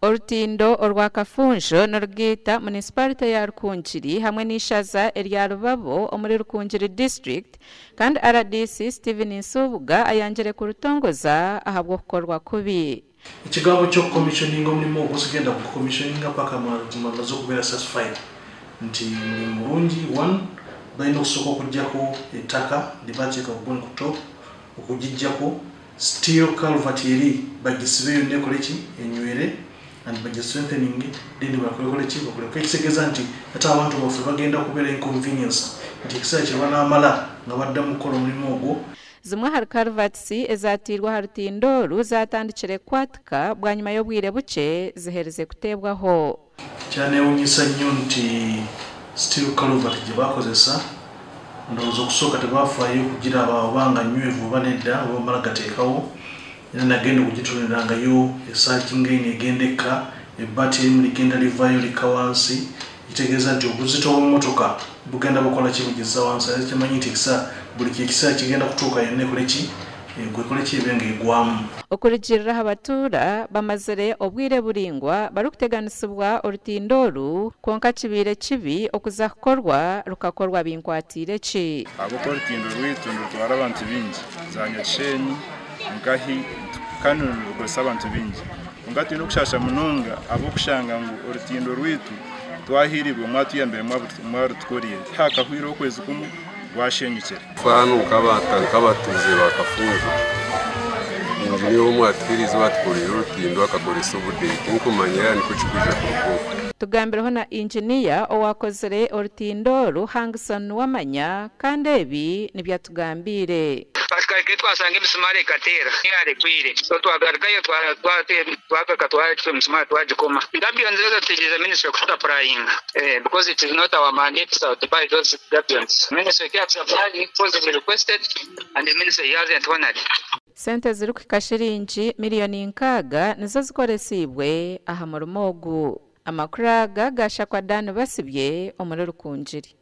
Orutindo orwa Kafunjo nirugaita munisiparite ya Rukungiri hamwe n'eishaza erya Rubabo omuri Rukungiri District kandi rdc Stephen Nsubuga ayangire kurutongoza ahabw'okukorwa kubi. Ekigambo ky'okukomishoninga omurimo ogwo sigenda kugukomishoninga paka maze okubeera satisfied nti mulimu murungi. One, balina okusooka okuggyako ettaka lyebateeka ku ku top, okugiggyako steel culvert eri bagisibe yonna ekole ki enywere and bagistrengthening, then bakolekole ki bakoleko, ekitegeeza nti ate abantu baffe bagenda kubeera inconvenience nti ekiseera kye banaamala nga badda mu kukola omulimu ogwo. Zimwe ahari culverts ezatiirwe aha rutindo oru zatandikire kwatika bwanyima y'obwire bukye ziherize kuteebwaho. Kyanewunyisa nnyo nti steel culvert gye bakozesa, ndowooza okusooka tebafaayo kugiraba oba nga nywevu oba nedda, oba bamala gateekawo. Era nagenda okugitunulira nga yo esaakinga eno egenda ekka, ebbaati erimu ligenda livaayo likka wansi, kitegeeza nti obuzito bw'emmotoka bugenda bukola ki, bugizza wansi. Era kimanyi nti ekisa buli kyekiseera kigenda kutuuka yonna ekole ki, egwe ekole ki, ebe ng'egwamu. Okurugirira aha batuura, bamazire obwire buringwa barikuteganisibwa orutindo oru, kwonka kibaire kibi okuza kukorwa rukakorwa binkwatiire ki. Ahabw'okuba orutindo rwaitu nirutwara abantu baingi za Nyakishenyi, Nkahi, kandi nirukozesa abantu baingi. Kwonka twine okushasha munonga ahabw'okushanga ngu orutindo rwaitu twahiirirwe mwatuyambire mwarutukoreire tihakahwireho okwezi kumwe rwashenyukire. Hanu nk'abatuuze ba Kafunjo, injiniya ou mwatuheerize owatukoreire orutindo akakoresa obudeeya, tinkumanya yaaba nikwo kirikwija kuruga okwo. Tugambireho na injiniya owakozire orutindo oru, Hangson Wamanya, kandi ebi nibyo atugambiire. Twahika twashanga emisimaari ekateera yarekwire, so twagarukayo twagaruka twacwa emisimaari twagikoma. Gabions ezo tutegyerize ministry kutusupplyinga because it is not our mandate to buy those gabions. Ministry ekiyatusupplying because we requested and the ministry hasn't honored. Sente zirikuhika shiringi miliyoni 60 nizo zikoresiibwe aha murimo ogu. Amakuru aga gashakwa Dan Basibye omuri Rukungiri.